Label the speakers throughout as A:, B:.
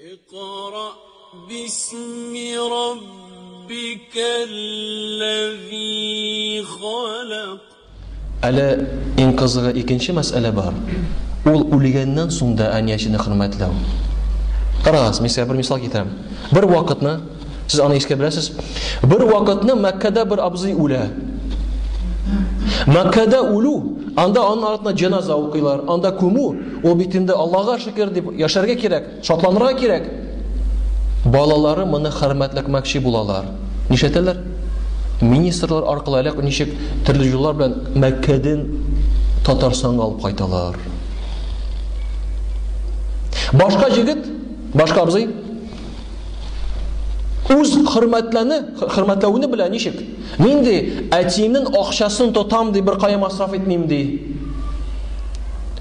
A: اقرأ باسم ربك الذي خلق.
B: Әле иң кызыгы икенче мәсьәлә бар. Ул үлгәннән соң да әни-әтине хөрмәтләү. Карагыз, мин сезгә бер мисал китерәм. Бер вакытны, сез аны искә беләсез, бер вакытны Мәккәдә бер абзый үлә. Мәккәдә үлү, анда аның артына җеназа укыйлар, анда күмү, ул бит инде Аллага шөкер дип яшәргә кирәк, шатланырга кирәк. Балалары моны хөрмәтләмәкче булалар. Нишләтәләр? Министрлар аркылы әллә ничек төрле юллар белән Мәккәдән Татарстанга алып кайталар. Башка җегет, башка абзый үз хөрмәтләне, хөрмәтләүне белә ничек? Нинди әтиемнең акчасын тотам ди, бер кая масраф итмим ди.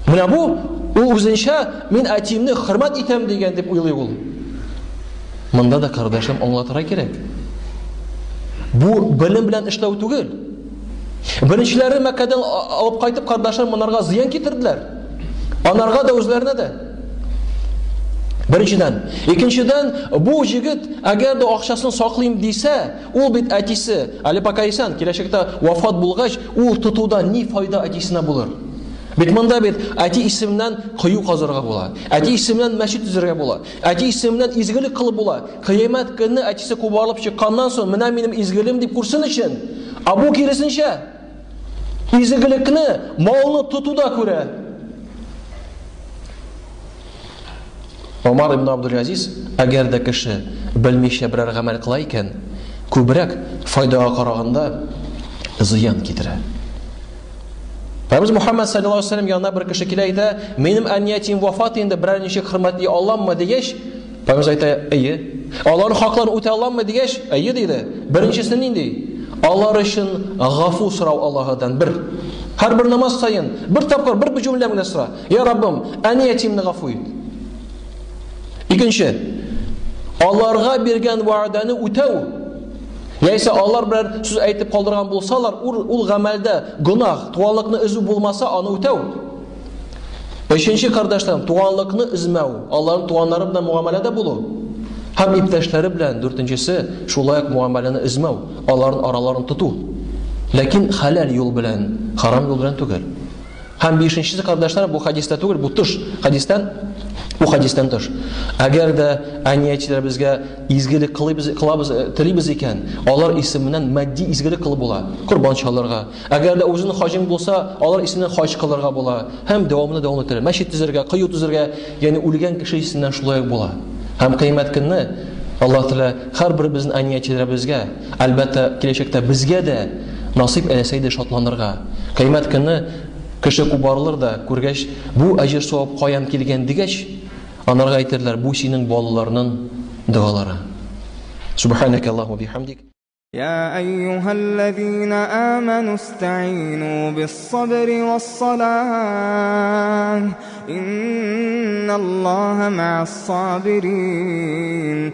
B: Менә бу ул үзенчә мин әтиемне хөрмәт итәм дигән дип уйлый ул. Монда да кардәшем аңлатырга кирәк. Бу белем белән эшләү түгел. Беренчеләре Мәккәдән алып кайтып кардәшләр монарга зыян китерделәр. Анарга да үзләренә дә. Беренчедән. Икенчедән, бу җегет әгәр дә акчасын саклыйм дисә, ул бит әтисе, әле пока исән, киләчәктә вафат булгач, ул тотудан ни файда әтисенә булыр? Бит монда бит әти исеменнән кою казырга була. Әти исеменнән мәчет төзергә була. Әти исеменнән изгелек кылып була. Кыямәт көнне әтисе кубарылып чыкканнан соң, менә минем изгелем дип күрсен өчен. Ә бу киресенчә, изгелекне малны тотуда күрә. Омар ибн Абдул-Азиз, әгәр дә кеше белмичә берәр гамәл кыла икән, күбрәк файдага караганда зыян китерә. Пәйгамбәребез Мухаммад саллаллаһу алейһи вәсәлләм янына бер кеше килә әйтә, минем әниятим вафат инде, берәр ничек хөрмәтли аламмы дигәч, Пәйгамбәребез әйтә, әйе. Аларның хакларын үтә аламмы дигәч, әйе диде. Беренчесе нинди? Алар өчен гафу сорау Аллаһыдан бер. Һәрбер намаз саен бер тапкыр бер җөмлә генә сора. Я Раббым, әниятимне гафу ит. Икенче, аларга биргән вәгъдәне үтәү. Яисә алар берәр сүз әйтеп калдырган булсалар, ул гамәлдә гөнаһ, туганлыкны өзү булмаса, аны үтәү. Өченче, кардәшләрем, туганлыкны өзмәү, аларның туганнары белән мөгамәләдә булу һәм иптәшләре белән, дүртенчесе, шулай ук мөгамәләне өзмәү, аларның араларын тоту. Ләкин хәләл юл белән, харам юл белән түгел. Һәм бишенчесе, кардәшләр, бу хәдистә түгел, бу тыш хәдистән, бу хәдистән тыш. Әгәр дә әниятчеләр безгә изгелек кылыбыз, кылабыз, телибез икән, алар исеменнән матди изгелек кылып була. Корбан чалырга. Әгәр дә үзенең хаҗың булса, алар исеменнән хаҗ кылырга була. Һәм дәвамны дәвам итәргә, мәчет төзергә, кою төзергә, ягъни үлгән кеше исеменнән шулай ук була. Һәм кыямәт көнне Аллаһ Тәгалә һәрберебезнең әниятчеләребезгә, әлбәттә, киләчәктә безгә дә насыйп әйләсә иде шатланырга. Кыямәт көнне кеше кубарылыр да, күргәч, бу әҗер-савап каян килгән дигәч, анарга әйтерләр, бу синең балаларның догалары. Субханaka Аллаһу бихамдик.
C: يا أيها الذين آمنوا استعينوا بالصبر والصلاة إن الله مع الصابرين.